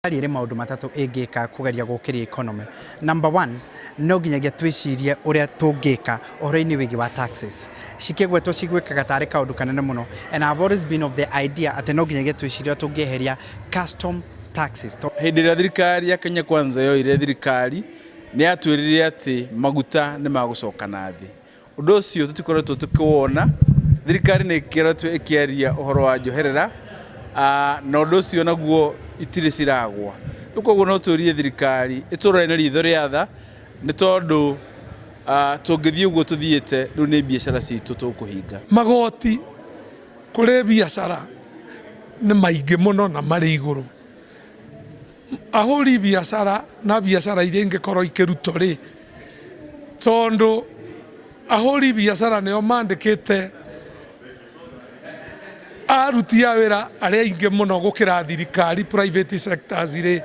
Thirikari ĩrĩ maũndũ matatũ ĩngĩka kũgeria gũkĩria economy. Number one, no nginyagia twĩcirie ũrĩa tũngĩka ũhoro-inĩ wĩgiĩ wa taxes. Cikĩgwetwo ciguĩkaga tarĩ kaũndũ kanene mũno and I have always been of the idea atĩ no nginyagia twĩcirie ũrĩa tũngĩeheria custom taxes. Hĩndĩ ĩrĩa thirikari ya Kenya Kwanza yoire thirikari, nĩ yatwĩrire atĩ maguta nĩ magũcoka na thĩ. Ũndũ ũcio tũtikoretwo tũkĩwona, thirikari nĩ ĩkoretwo ĩkĩaria ũhoro wa njoherera, na ũndũ ũcio naguo itirĩ ciragwa. Rĩu koguo no tũrie thirikari ĩtũrore na ritho rĩa tha, nĩ tondũ tũngĩthiĩ ũguo tũthiĩte rĩu nĩ biacara citũ tũkũhinga. Magoti kũrĩ biacara nĩ maingĩ mũno na marĩ igũrũ. Ahũri biacara na biacara iria ingĩkorwo ikĩrutwo rĩ, tondũ ahũri biacara nĩo mandĩkĩte aruti a wĩra arĩa aingĩ mũno gũkĩra thirikari private sectors rĩ,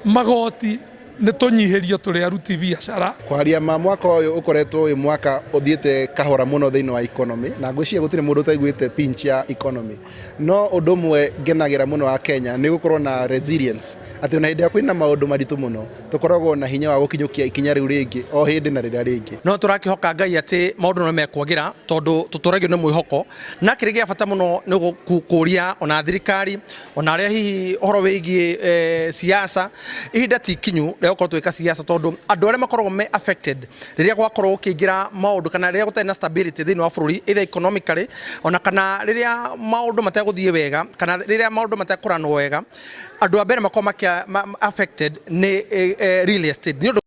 magoti nĩ tũnyihĩrio tũrĩ aruti biacara. Kwaria ma, mwaka ũyũ ũkoretwo wĩ mwaka ũthiĩte kahora mũno thĩinĩ wa economy, na ngwĩciria gũtirĩ mũndũ ũtaiguĩte pinch ya economy. No ũndũ ũmwe ngenagĩra mũno wa Kenya nĩ gũkorwo na resilience, atĩ ona hĩndĩ ĩrĩa kwĩna maũndũ maritũ mũno, tũkoragwo na hinya wa gũkinyũkia ikinya rĩu rĩngĩ o hĩndĩ na rĩrĩa rĩngĩ. No tũrakĩhoka Ngai atĩ maũndũ no mekwagĩra tondũ tũtũragio nĩ mwĩhoko, na kĩrĩa gĩa bata mũno nĩ kũria ona thirikari ona arĩa hihi ũhoro wĩgiĩ siasa, ihinda ti ikinyu rĩa gũkorwo tũgĩka siasa, tondũ andũ arĩa makoragwo me affected rĩrĩa gwakorwo gũkĩingĩra maũndũ kana rĩrĩa gũtarĩ na stability thĩinĩ wa bũrũri, either economically ona kana rĩrĩa maũndũ mategũthiĩ wega kana rĩrĩa maũndũ matekũranwo wega, andũ a mbere makoragwo makĩ affected nĩ real estate nĩ ũndũ.